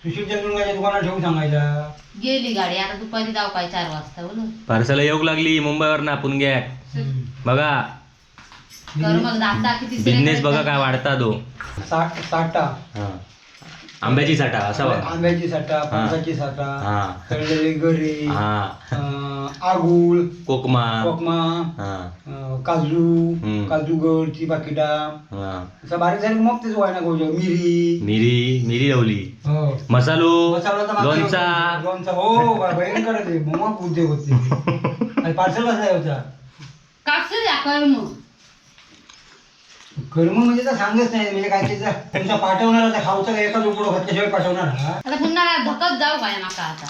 सुशील चंदुलकाच्या दुकानात ठेवून सांगायचा. गेली गाडी आता दुपारी जाऊ काय 4 वाजता बोल. पार्सल येऊ लागली मुंबईवर ना पुणग्यात बघा. कर मग आता किती बिझनेस बघा काय वाढता तो. साठा. हा. आंब्याची साठा असा बघा. आंब्याची साठा, फणसाची साठा, हा. तळलेले गरे, हा. आगुळ, कोकमा. कोकमा, हा. काजू, हम्म. काजू गडची पाकिटा. हा. असं बारीक सारीक मग तेच व्हायना खाऊ मिरी. मिरी मिरी लावली. हो. मसालो. मसाला तर मागच्या लोणचा. लोणचा हो, भयंकर आहे ते. मग उद्योग होते आणि पार्सल कसला होता. कापसे द्या कर मग. कर्म म्हणजे तर सांगच नाही म्हणजे काय त्याचा तुमचा पाठवणार आता खाऊचा का एकाच उकडो घातल्याशिवाय पाठवणार हा. आता पुन्हा धकत जाऊ काय माका आता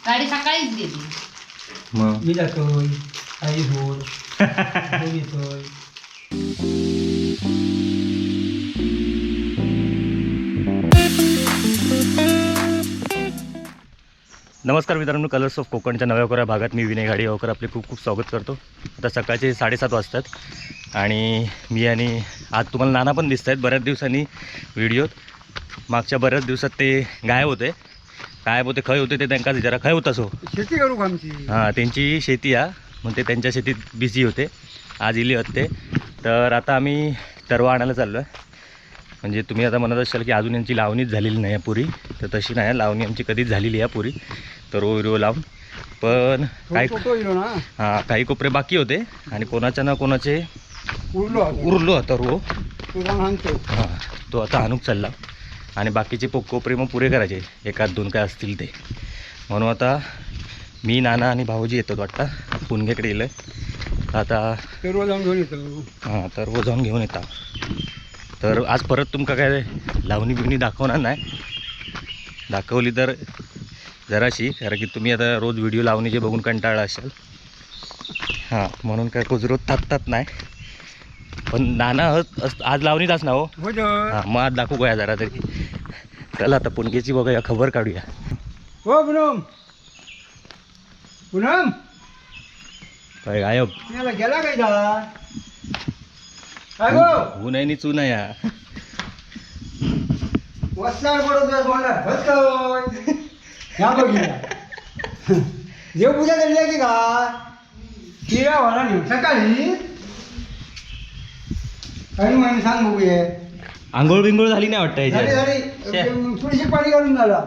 गाडी सकाळीच गेली. मग मी जातोय काही सोड घेऊन येतोय. नमस्कार मित्रांनो, कलर्स ऑफ कोकणच्या नव्या कोऱ्या भागात मी विनय गाडीगावकर आपले खूप खूप स्वागत करतो. आता सकाळचे 7:30 वाजतात आणि मी आणि आज तुम्हाला नाना पण दिसत आहेत बऱ्याच दिवसांनी व्हिडिओत. मागच्या बऱ्याच दिवसात ते गायब होते. गायब होते खय होते ते त्यांकाच विचारा खय होता सो. शेती करू का आमची? हां, त्यांची शेती आहे मग ते त्यांच्या शेतीत बिझी होते. आज इले होते. तर आता आम्ही तरवा आणायला चाललो आहे. म्हणजे तुम्ही आता म्हणत असाल की अजून यांची लावणीच झालेली नाही आहे पुरी, तर तशी नाही आहे. लावणी आमची कधीच झालेली आहे पुरी, तर विरो लावून पण काही तो येलो ना. हां, काही कोपरे बाकी होते आणि कोणाच्या ना कोणाचे उरलो आता. उरलो आता रो. तो जाऊन आणतो. हां, तो आता आणूक चालला आणि बाकीचे कोपरे मग पुरे करायचे एकात दोन काय असतील ते. म्हणून आता मी नाना आणि भाऊजी येतात वाटतं पुणगेकडे येलं आता. ते रोज जाऊन घेऊन येतो. हां, तर वो जाऊन घेऊन येतात. तर आज परत तुमका काय लावणी बिवणी दाखवणार नाही, दाखवली तर जराशी, कारण की तुम्ही आता रोज व्हिडिओ लावणीचे बघून कंटाळला असाल. हां, म्हणून काय रोज रोज थापतात नाही. पण नाना आज लावणीत ना हो. हो तर. हां, मग आज दाखवू काय जरा तरी. चला आता पुणगेची बघूया खबर काढूया. हो पूनम, पूनम. काय गायब? याला गेला काय का काय गो? ऊन आहे नि चून आहे या. वसणार पडत तुझ्या तोंडात भसकन. ह्या बघितला देवपूजा झाली आहे की का किरा होणार नाही सकाळी काही महिने सांग बघूया. आंघोळ बिंघोळ झाली नाही वाटतं झाली. याच्यात? झाली. शे. थोडीशी पाणी घालून झाला.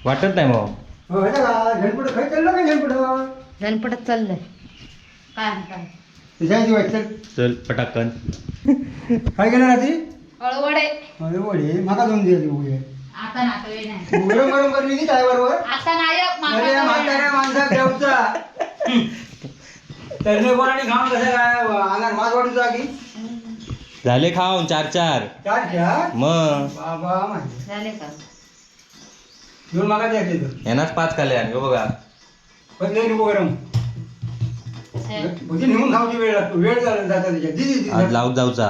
वाटत नाही मग. हो हे का झणपट खाई चाललं काय झणपट? झनपटत चाललंय काय म्हणताय? जायची वाट चल. चल पटाकन. काय केलं रात्री? अळवडे. अरे वडे माका दोन दिवस बघूया. आता ना वेळ नाही. गरम गरम करली की काय बरोबर. आता नाही माका अरे वेळ नाही. म्हाताऱ्या माणसा जेवचा तरणे कोणाने खाऊन कसं काय अंगात मास वाढून जा की. झाले खाऊन चार चार. चार चार. मग बाबा माझे. झाले का? दोन मागा द्यायचे तर. यांनाच 5 खाल्ले आणि हो बघा. पण लई नको गरम. म्हणजे नेऊन खाऊची वेळ लागतो, वेळ झाला जाता त्याच्यात. दि, दि, दि. आज लावत जाऊचा.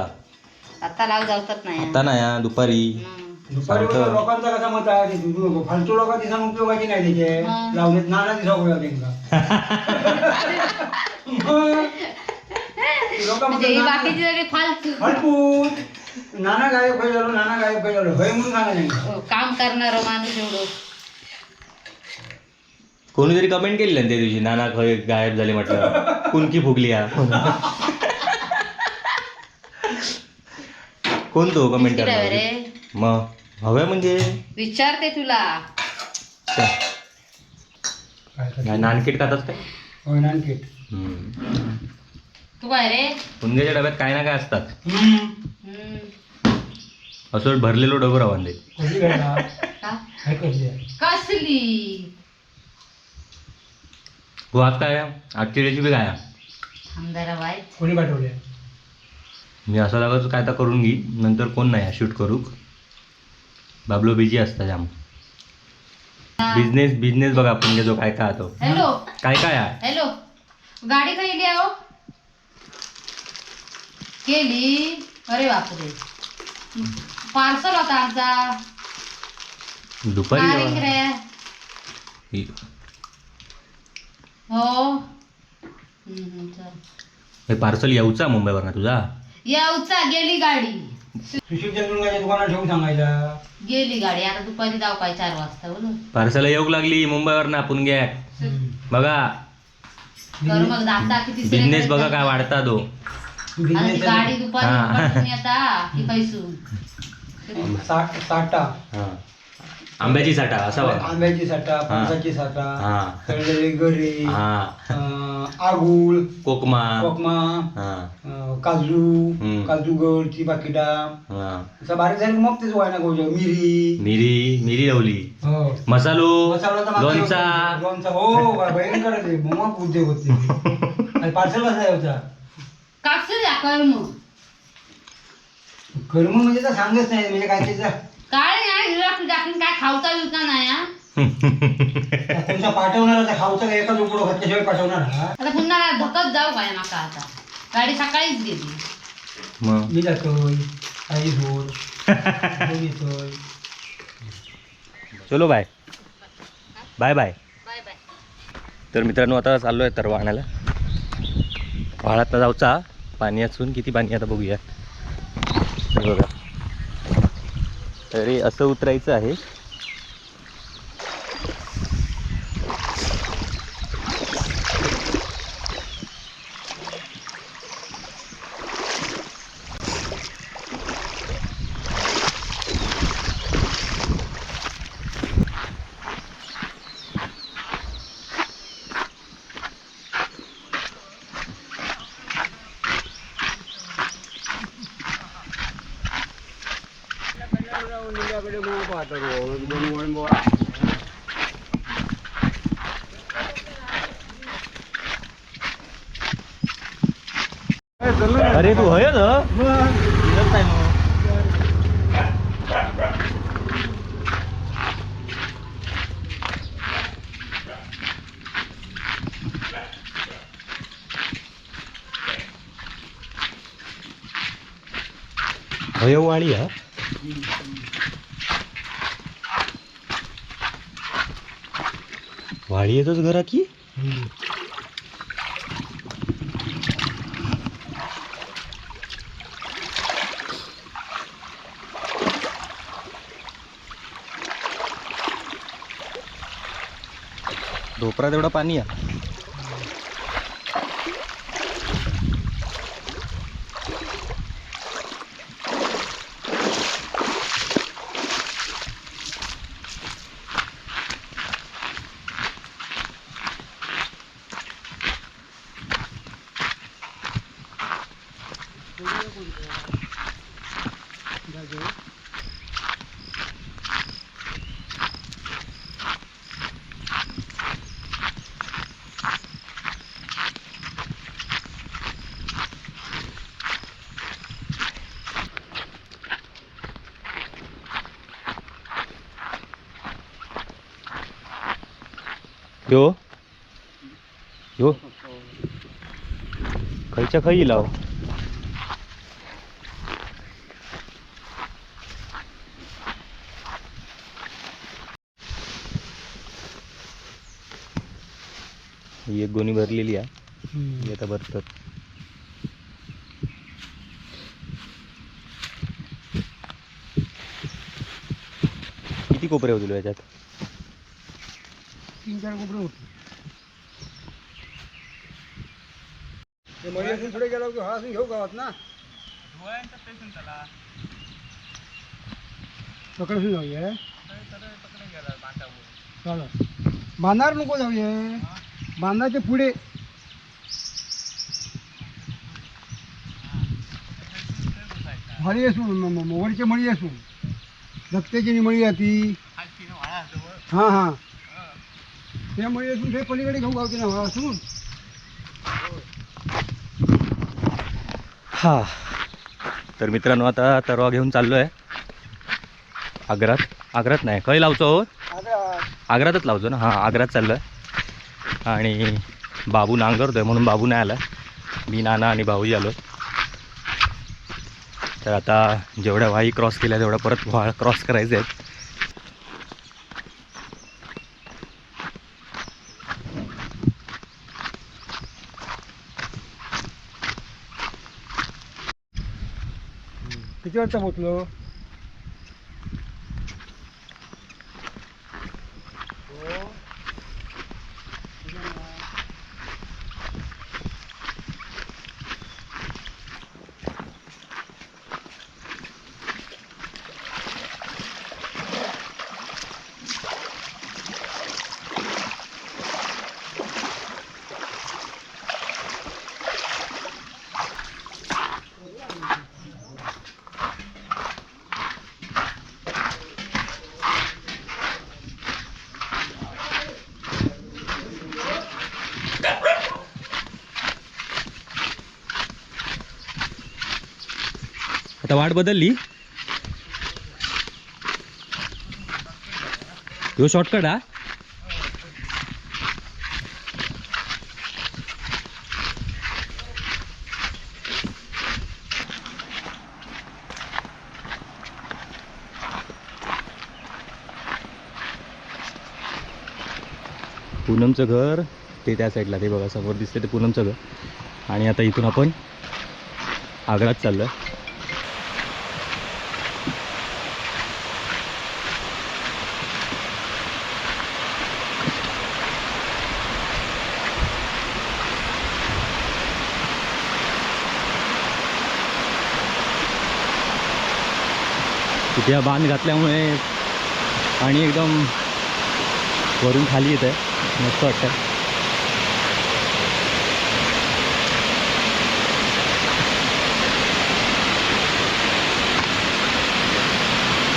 आता लाव जावतात नाही. आता नाही हा, दुपारी. हम्म. दुपारी सांगतो. बघा लोकांचा कसा मत आहे ते फालतू लोकांची सांग उपयोगाची नाही त्याचे. हा. लावलेत नाना दिसा उपयोग त्यांका. लोक म्हणजे ही बाकीची सगळी फालतू. फालतू नाना गायब खाय झालो, नाना गायब खाय झालो होय म्हणून सांगा त्यांका. हो, काम करणार माणूस एवढं. कोणीतरी कमेंट केली ना त्या दिवशी, नाना खय गायब झाले म्हटलं कुणकी फुगली हा. कोण तो कमेंट किती करणार? रे? मग हव्या म्हणजे विचारते तुला. काय, नानकेट खातात काय? होय नानकेट. हम्म. तू काय रे? पुणग्याच्या डब्यात काय ना काय असतात. हम्म. असं भरलेलो डबं राहून दे. कसली घडला? का? काय कसली आहे? कसली? हो आज काय आहे? आजची रेसिपी काय आहे? थांब जरा बाय. कोणी पाठवले? मी असं लागत काय तर करून घे नंतर कोण नाही शूट करूक. बाबलो बिझी असता जाम. बिझनेस बिझनेस बघा आपण जो काय काय तो. हॅलो. काय काय आहे? हॅलो, गाडी खाली आहे हो केली. अरे बापरे, पार्सल होता आमचा. दुपारी नारिंग जेवण. रे. हो. हम्म, चल. हे पार्सल येऊचा मुंबईवर ना तुझा? येऊचा गेली गाडी. सुशील चंद्रगाच्या दुकानात ठेवून सांगायचा. गेली गाडी. आता दुपारी जाऊ काय 4 वाजता बोल. पार्सल येऊ लागली मुंबईवर ना पुणग्या बघा. कर मग आता किती. बिझनेस बघा काय वाढता तो. आता ती गाडी दुपारी हा. पटकन येता की पैसून. साठा. हा. आंब्याची साठा असा बघा. आंब्याची साठा, फणसाची साठा, हा. तळलेले गरे, हा. आगुळ, कोकमा. कोकमा, हा. काजू, हम्म. काजू गडची पाकिटा. हा. असं बारीक सारीक मग तेच वायना खाऊ मिरी. मिरी मिरी लावली. हो. मसालो. मसाला तर माका लोणचा. लोणचा हो, भयंकर आहे ते. मग उद्योग होते. पार्सल कसा आहे होता? कापसे द्या कर मग. करमून म्हणजे तर सांगत नाही म्हणजे काय त्याचा. काय नाही हिरा टाकून काय खावता बिवता नाही हा. कोणता पाठवणार आता खाऊचा का एकाच उकडो घातल्याशिवाय पाठवणार हा? आता पुन्हा धकत जाऊ काय माका आता. गाडी सकाळीच गेली. मग मी जातोय आई सोड दोन येतोय. चलो bye bye bye. Bye bye. तर मित्रांनो, आता चाललो आहे तरवा आणायला. व्हाळात जाऊचा पाणी असून किती पाणी आता बघूया. हे बघा, तरी असं उतरायचं आहे. अरे तू हय. हयवाळी हा. वाळी येतोच घरा की. ढोपरात एवढं पाणी आहे. यो यो खयच्या खय लाव. ही एक गोणी भरलेली आहे. ही आता भरतात. किती कोपरे होतील याच्यात? 3-4 कोपरे होते. ते मळी असून थोडे गेला की हा असून घेऊ गावात ना पकडून जाऊया. चला बांधार नको जाऊया, बांधाच्या पुढे. मळी असून वरची मळी असून धक्त्याची मळी आहे ती. हां हां, त्या मळी असून ते पलीकडे घेऊ गावची ना असून. हा, तर मित्रांनो, आता तरवा घेऊन चाललो आहे आग्रात. आग्रात नाही, खंय लावचो हो? आग्रातच लावचो ना. हां, आग्रात चाललो आहे आणि बाबू नांगरतोय म्हणून बाबू नाही आला. मी, नाना आणि भाऊजी आलो. तर आता जेवढ्या वाई क्रॉस केल्या तेवढ्या परत वाळ क्रॉस करायचे आहेत. किती वाजता पोचलो? आता वाट बदलली. ह्यो शॉर्टकट हा. पूनमचं घर ते त्या साईडला, ते बघा समोर दिसते ते पूनमचं घर. आणि आता इथून आपण आग्रात चाललो आहे. तिथे हा बांध घातल्यामुळे पाणी एकदम वरून खाली येत आहे, मस्त वाटतं.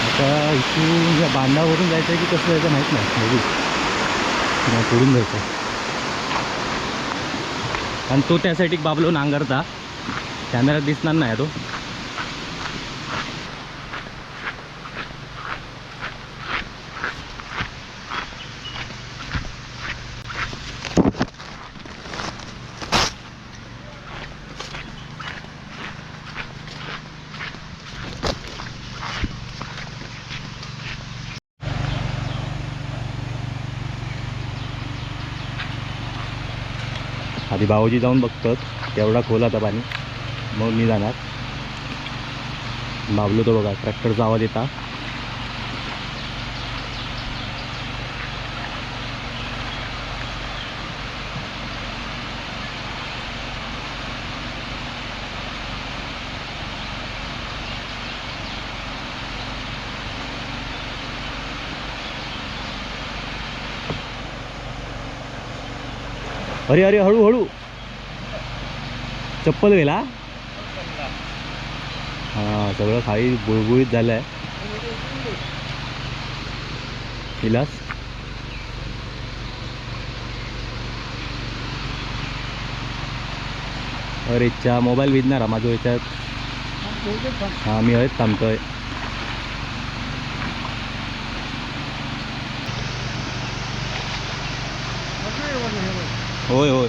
आता इथून या बांधावरून जायचं आहे की कसं जायचं माहीत नाही, बघू. नाही, पुढून जायचं. आणि तो त्यासाठी बाबलो नांगरता कॅमेऱ्यात दिसणार नाही तो. आधी भाऊजी जाऊन बघतात तेवढा खोल आता पाणी, मग मी जाणार. बाबलो तो बघा ट्रॅक्टरचा आवाज येता. अरे अरे हळू हळू, चप्पल गेला. हां, सगळं खाली बुळबुळीत झालं आहे. विलास अरे च्या मोबाईल भिजणार हा माझं याच्यात. हां, मी हयच थांबतोय. होय होय.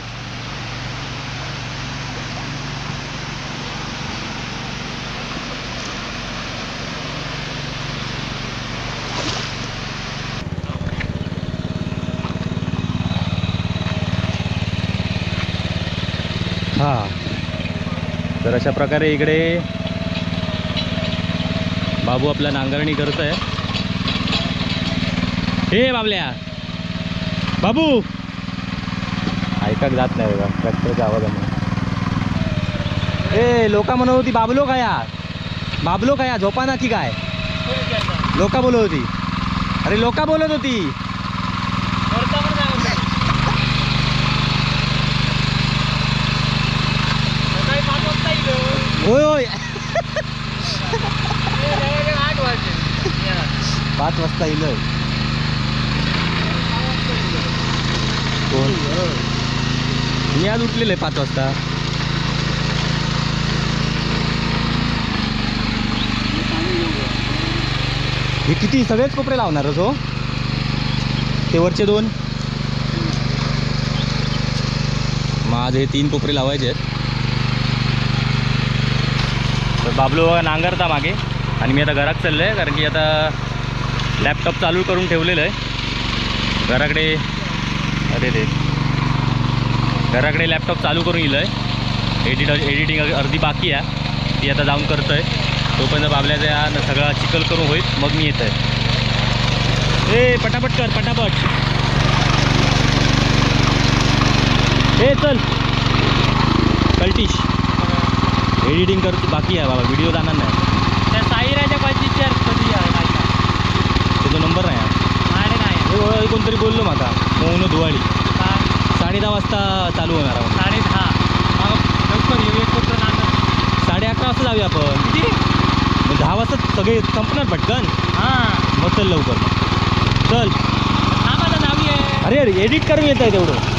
हां, तर अशा प्रकारे इकडे बाबू आपला नांगरणी करत आहे. हे बाबल्या बाबू ऐकाक जात नाही बघा ट्रॅक्टरच्या आवाजामुळे. ए लोका म्हणत होती बाबलो काया, बाबलो काया झोपा ना की काय, लोका बोलत होती. अरे लोका बोलत होती. होय होय, 5 वाजता इलं. कोण? मी आज उठलेलं आहे 5 वाजता. हे किती सगळेच कोपरे लावणारच हो, ते वरचे 2. मग आज हे 3 कोपरे लावायचे आहेत. तर बाबलो बघा नांगरता मागे आणि मी आता घरात चाललो आहे, कारण की आता लॅपटॉप चालू करून ठेवलेलं आहे घराकडे. अरे रे, घराकडे लॅपटॉप चालू करून येईल आहे. एडिटिंग अर्धी बाकी आहे, ती आता जाऊन करतो आहे. तोपर्यंत बाबल्याचा या सगळा चिखल करून होईल, मग मी येत आहे. ए पटापट कर पटापट. ए चल कल्टिश, एडिटिंग कर बाकी आहे बाबा, व्हिडिओ जाणार नाही. त्या साईराच्या पाहिजे विचार कधी आहे काय का? त्याचा नंबर नाही आहे. माझ्याकडे नाही आहे. हे ओळख कोणतरी बोललो माका, मौन धुवाळी. काय? 10:30 वाजता चालू होणार आहे. 10:30. मग लवकर येऊ, एक नांगर. 11:30 वाजता जाऊया आपण. किती? मग 10 वाजता सगळे संपणार पटकन. हां. मग चल लवकर, चल. थांब आता, जाऊया. अरे अरे एडिट करून येत आहे तेवढं.